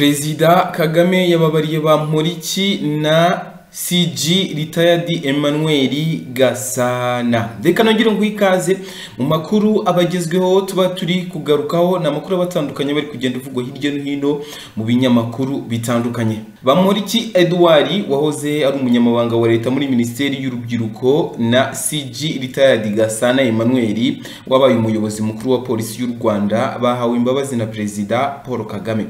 Perezida Kagame yababariye Bamporiki na CG Retired Emmanuel Gasana. Reka nongere nguhe ikaze mu makuru abagezweho tuba turi kugarukaho, ni amakuru abatandukanye bari kugenda uvugwa hirya no hino mu binyamakuru bitandukanye. Bamporiki Edouard wahoze ari umunyamabanga wa leta muri Minisiteri y'Urubyiruko na CG Retired Gasana Emmanuel wabaye umuyobozi mukuru wa Polisi y'u Rwanda bahawe imbabazi na Perezida Paul Kagame.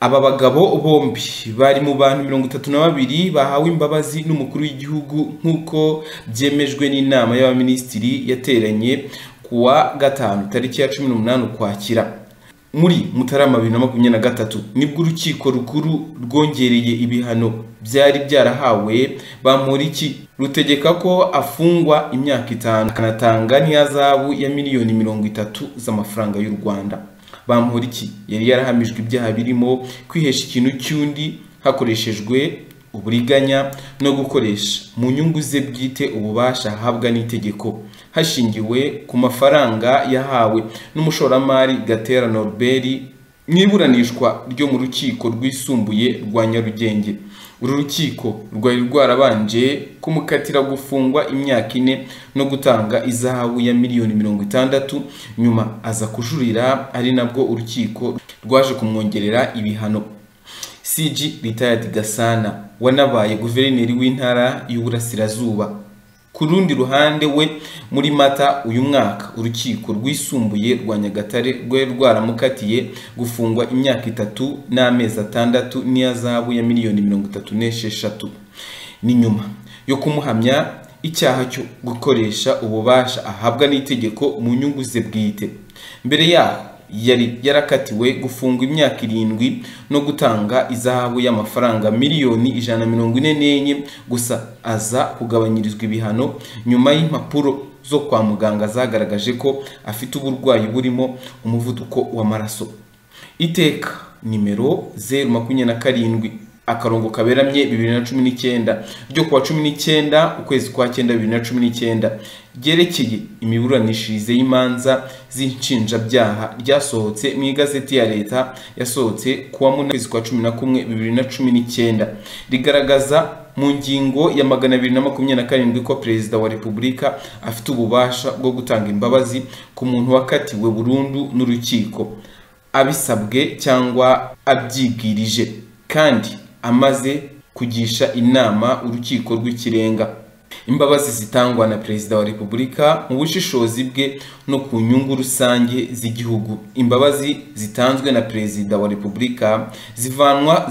Aba bagabo bombi bari mu bantu 32 bahawe imbabazi n'umukuru w'igihugu nk'uko byemejwe n'inama y'abaminisitiri yateranye kuwa gatanu tariki ya 18 Ukwakira muri Mutarama 2023, nibwo urukiko rukuru rwongereye ibihano byari byarahawe Bamporiki rutegeka ko afungwa imyaka 5 akanatanga n'ihazabu ya miliyoni 30 z'amafaranga y'u Rwanda. Bamporiki yari yarahamijwe ibyaha birimo kwihesha ikintu cy'undi hakoreshejwe uburiganya no gukoresha mu nyungu ze bwite ububasha ahabwa n'itegeko hashingiwe ku mafaranga yahawe n'umushoramari Gatera Norbert mu iburanishwa ryo mu rukiko rwisumbuye rwa Nyarugenge. Uru rukiko rwari rwarabanje kumukatira gufungwa imyaka 4 no gutanga izahabu ya miliyoni 60, nyuma aza kujurira, ari nabwo urukiko rwaje kumwongerera ibihano. CG Retired Gasana wanabaye guverineri w'intara y'Uburasirazuba. Ku rundi ruhande we, muri Mata uyu mwaka urukiko rwisumbuye rwa Nyagatare rwari rwaramukatiye gufungwa imyaka 3 n'amezi 6 n'ihazabu ya miliyoni 36. Ni nyuma yo kumuhamya icyaha cyo gukoresha ububasha ahabwa n'itegeko mu nyungu ze bwite. Mbere yaho yari yarakatiwe gufungwa imyaka 7 no gutanga izahabu y'amafaranga miliyoni 144, gusa aza kugabanyirizwa ibihano nyuma y'impapuro zo kwa muganga zagaragaje ko afite uburwayi burimo umuvuduko w'amaraso. Iteka nimero 027 akarongo kaberamye 2019 ryo kuwa 19 ukwezi kwa 9 2019 ryerekeye imiburanishirize y'imanza z'inshinjabyaha ryasohotse mu igazeti ya leta yasohotse kuwa 8 ukwezi kwa 11 2019, rigaragaza mu ngingo ya 227 ko Perezida wa Repubulika afite ububasha bwo gutanga imbabazi ku muntu wakatiwe burundu n'urukiko abisabwe cyangwa abyibwirije kandi amaze kugisha inama urukiko rw'ikirenga. Imbabazi zitangwa na Perezida wa Repubulika mu bushishozi bwe no ku nyungu rusange z'igihugu. Imbabazi zitanzwe na Perezida wa Repubulika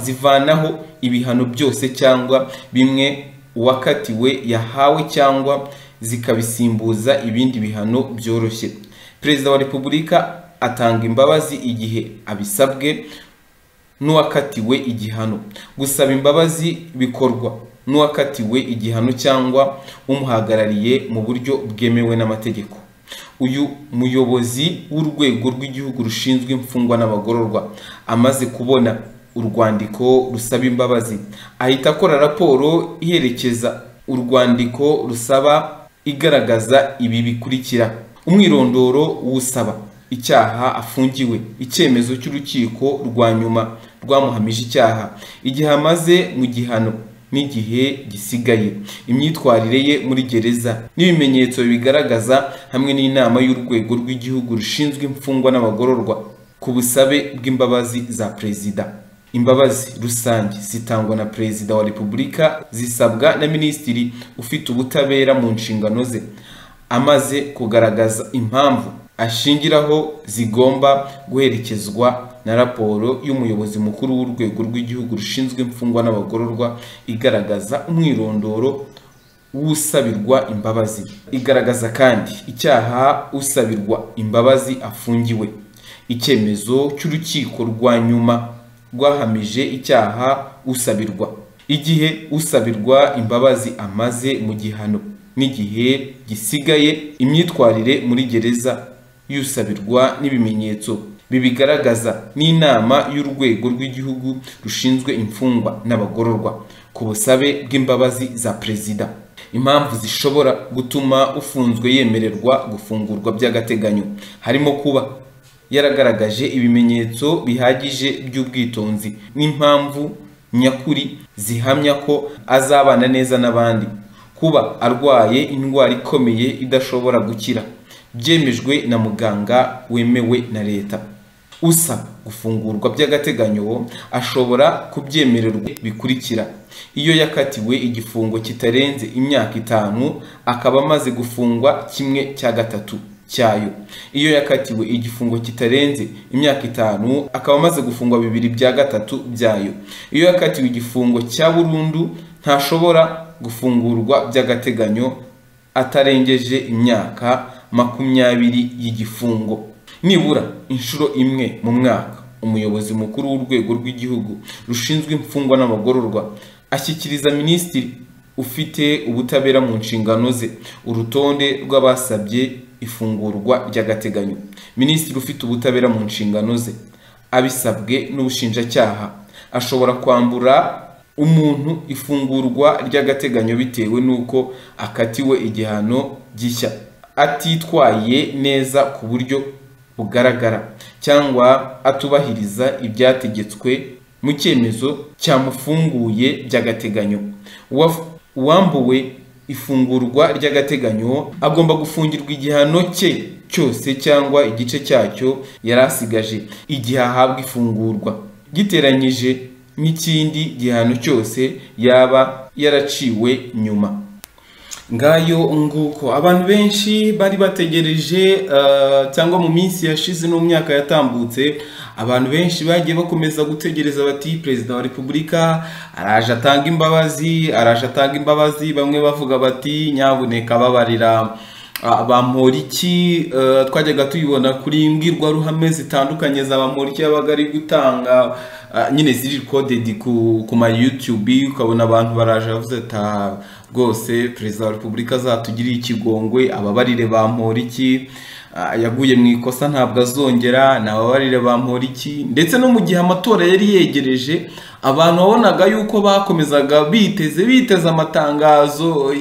zivanaho ibihano byose cyangwa bimwe uwakatiwe yahawe cyangwa zikabisimbuza ibindi bihano byoroshye. Perezida wa Repubulika atanga imbabazi igihe abisabwe n'uwakatiwe igihano. Gusaba imbabazi bikorwa n'uwakatiwe igihano cyangwa umuhagarariye mu buryo bwemewe n'amategeko. Uyu muyobozi w'urwego rw'igihugu rushinzwe imfungwa n'abagororwa amaze kubona urwandiko rusaba imbabazi ahita akora raporo iherekeza urwandiko rusaba igaragaza ibi bikurikira: umwirondoro w'usaba, icyaha afungiwe, icyemezo cy'urukiko rwa nyuma rwamuhamije icyaha, igihe amaze mu gihano n'igihe gisigaye, imyitwarire ye muri gereza n'ibimenyetso bigaragaza, hamwe n'inama y'urwego rw'igihugu rushinzwe imfungwa n'abagororwa ku busabe bw'imbabazi za Perezida. Imbabazi rusange zitangwa na Perezida wa Repubulika zisabwa na Minisitiri ufite ubutabera mu nshingano ze amaze kugaragaza impamvu ashingiraho zigomba guherekezwa na raporo y'umuyobozi mukuru w'urwego rw'igihugu rushinzwe imfungwa n'abagororwa igaragaza umwirondoro w'usabirwa imbabazi. Igaragaza kandi icyaha usabirwa imbabazi afungiwe, icyemezo cy'urukiko rwa nyuma rwahamije icyaha usabirwa, igihe usabirwa imbabazi amaze mu gihano n'igihe gisigaye, imyitwarire muri gereza y'usabirwa n'ibimenyetso bibigaragaza, n'inama y'urwego rw'igihugu rushinzwe imfungwa n'abagororwa ku busabe bw'imbabazi za Perezida. Impamvu zishobora gutuma ufunzwe yemererwa gufungurwa by'agateganyo harimo kuba yaragaragaje ibimenyetso bihagije by'ubwitonzi n'impamvu nyakuri zihamya ko azabana neza n'abandi, kuba arwaye indwara ikomeye idashobora gukira byemejwe na muganga wemewe na leta. Usaba gufungurwa by'agateganyo ashobora kubyemererwa bikurikira: iyo yakatiwe igifungo kitarenze imyaka 5 akaba amaze gufungwa 1/3 cyayo, iyo yakatiwe igifungo kitarenze imyaka 5 akaba amaze gufungwa 2/3 byayo, iyo yakatiwe igifungo cya burundu ntashobora gufungurwa by'agateganyo atarengeje imyaka 20 y'igifungo. Nibura inshuro imwe mu mwaka umuyobozi mukuru w'urwego rw'igihugu rushinzwe imfungwa n'abagororwa ashyikiriza minisitiri ufite ubutabera mu nshingano ze urutonde rw'abasabye ifungurwa ry'agateganyo. Minisitiri ufite ubutabera mu nshingano ze abisabwe n'ubushinjacyaha ashobora kwambura umuntu ifungurwa ry'agateganyo bitewe n'uko akatiwe igihano gishya, atitwaye neza ku buryo bugaragara, cyangwa atubahiriza ibyategetswe mu cyemezo cyamufunguye by'agateganyo. Uwambuwe ifungurwa ry'agateganyo agomba gufungirwa igihano cye cyose cyangwa igice cyacyo yari asigaje igihe ahabwa ifungurwa, giteranyije n'ikindi gihano cyose yaba yaraciwe nyuma. Ngayo nguko abantu benshi bari bategereje, cyangwa mu minsi yashize no mu myaka yatambutse abantu benshi bagiye bakomeza gutegereza bati Perezida wa Repubulika araje atanga imbabazi, araje atanga imbabazi. Bamwe bavuga bati nyabuneka babarira Bamporiki. Twajyaga tuyibona kuri imbwirwaruhame zitandukanye za Bamporiki yabaga ari gutanga, nyine ziri recorded ku ma YouTube, ukabona abantu baraje bavuze ati rwose Perezida wa Repubulika azatugirire ikigongwe ababarire Bamporiki, yaguye mu ikosa ntabwo azongera, nababarire Bamporiki. Ndetse no mu gihe amatora yari yegereje abantu wabonaga yuko bakomezaga biteze amatangazo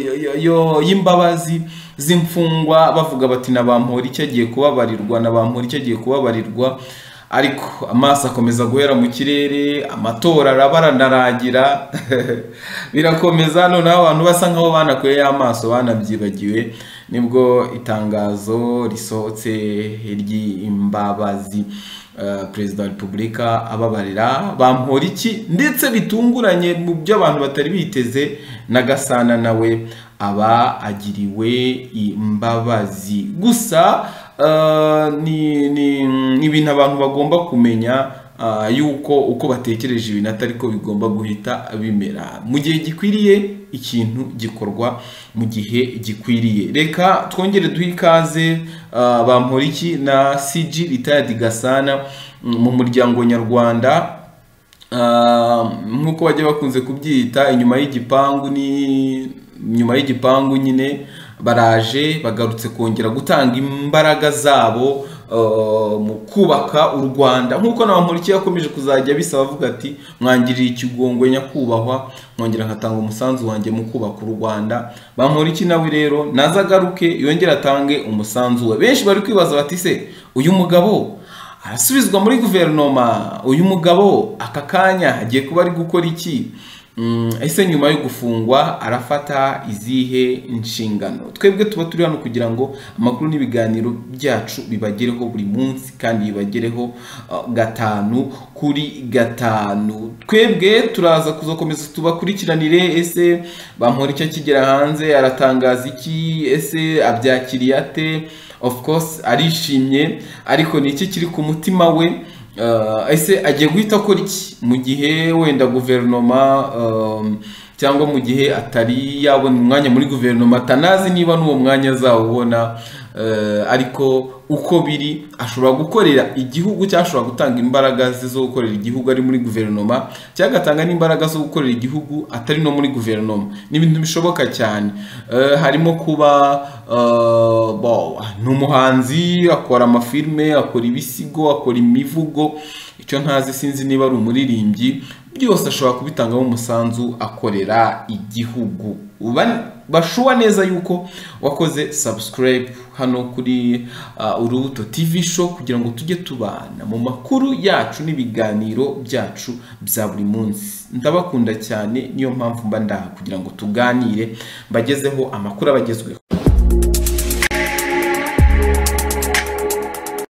y'imbabazi z'imfungwa, bavuga bati na Bamporiki agiye kubabarirwa, na Bamporiki agiye kubabarirwa. Ariko amaso akomeza guhera mu kirere, amatora arabaranarangira birakomeza. Noneho abantu basa nkaho banakuye amaso banabyibagiwe, nibwo itangazo risohotse ry'imbabazi, Perezida wa Repubulika ababarira Bamporiki, ndetse bitunguranye mu byo abantu batari biteze na Gasana nawe aba agiriwe imbabazi. Gusa ni ibintu abantu bagomba kumenya yuko uko batekereje ibintu atari ko bigomba guhita bimera. Mu gihe gikwiriye ikintu gikorwa mu gihe gikwiriye. Reka twongere duhe ikaze Bamporiki na CG Retired Gasana mu muryango nyarwanda, nk'uko bajya bakunze kubyita inyuma y'igipangu. Ni nyuma y'igipangu nyine baraje bagarutse kongera gutanga imbaraga zabo mu kubaka u Rwanda, nk'uko na Bamporiki yakomeje kuzajya bisaba avuga ati mwangiriye ikigongwe nyakubahwa, mwongera nkatanga umusanzu wanjye mu kubaka u Rwanda. Bamporiki nawe rero naza agaruke yongera atange umusanzu we. Benshi bari kwibaza bati se uyu mugabo arasubizwa muri guverinoma, uyu mugabo aka kanya agiye kuba ari gukora iki? Ese nyuma yo gufungwa arafata izihe inshingano? Twebwe tuba turi hano kugira ngo amakuru n'ibiganiro byacu bibagereho buri munsi kandi bibagereho 5 kuri 5. Twebwe turaza kuzakomeza tubakurikiranire. Ese Bamporiki akigera hanze aratangaza iki? Ese abyakiriye ate? Of course arishimye, ariko ni iki kiri ku mutima we? Ese agiye guhita akora iki mu gihe wenda guverinoma, cyangwa mu gihe atari yabona umwanya muri guverinoma, atanazi niba n'uwo mwanya azawubona? Ariko uko biri ashobora gukorera igihugu, cyangwa ashobora gutanga imbaraga ze zo gukorera igihugu ari muri guverinoma, cyangwa agatanga n'imbaraga zo gukorera igihugu atari no muri guverinoma. Ni ibintu bishoboka cyane. Harimo kuba ni umuhanzi, akora amafilme, akora ibisigo, akora imivugo, icyo ntazi sinzi niba ari umuririmbyi, byose ashobora kubitangamo umusanzu akorera igihugu. Bashuwa neza yuko wakoze subscribe hano kuri Urubuto TV Show, kugira ngo tujye tubana mu makuru yacu n'ibiganiro byacu bya buri munsi. Ndabakunda cyane, niyo mpamvu mba ndaha kugira ngo tuganire, mbagezeho amakuru abagezweho.